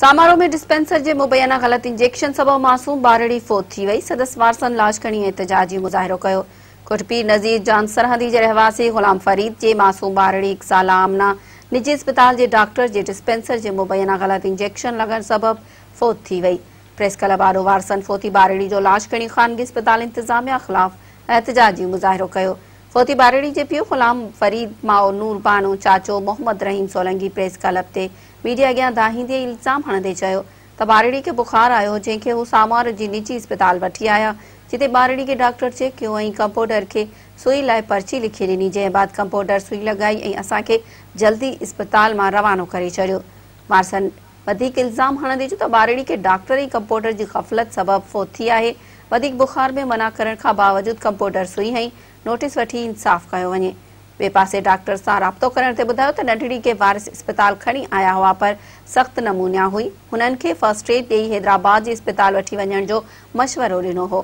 Samaro ۾ dispenser جي مبينا غلط انجيڪشن سبب معصوم ٻارڙي فوت ٿي وئي، سندس وارثن لاش کڻي احتجاجي مظاهرو ڪيو. ڳوٺ پير نذير جان سرهندي جي رهواسي غلام فريد جي معصوم ٻارڙي هڪ سالا آمنه نجي اسپتال جي ڊاڪٽر جي ڊسپينسر جي مبينا غلط انجيڪشن لڳڻ سبب فوت ٿي وئي. پريس ڪلب آڏو وارثن فوتي ٻارڙي جو لاش کڻي خانگي اسپتال انتظاميا خلاف احتجاجي مظاهرو ڪيو. فوتي ٻارڙي جي پيء غلام فريد، ماء نور بانو، چاچو محمد رحيم سولنگي پريس ڪلب تي ميڊيا اڳيان دانهيندي ۽ الزام هڻندي چيو ته ٻارڙي کي بخار آيو جنهن کي هو سامارو جي نجي اسپتال وٺي آيا جتي ٻارڙي کي ڊاڪٽر چيڪ ڪيو ۽ ڪمپائونڊر کي سئي لاء پرچي لکي ڏني جنهن بعد ڪمپائونڊر سئي لڳائي ۽ اسان کي جلدي اسپتال مان روانو ڪري ڇڏيو. وارثن وڌيڪ الزام هڻندي چيو ته ٻارڙي کي ڊاڪٽر ۽ ڪمپائونڊر جي غفلت سبب فوت ٿي آهي وڌيڪ بخار ۾ منع ڪرڻ کان باوجود ڪمپائونڊر سئي هنئي نوٽيس وٺي انصاف ڪيو وڃي. ٻئي پاسي ڊاڪٽر سان رابطو ڪرڻ تي ٻڌايو ته ننڍڙي کي وارث اسپتال کڻي آيا هئا پر سخت نمونيا هئي هنن کي فرسٽ ايڊ ڏئي حيدرآباد جي اسپتال وٺي وڃڻ جو مشورو ڏنو هو.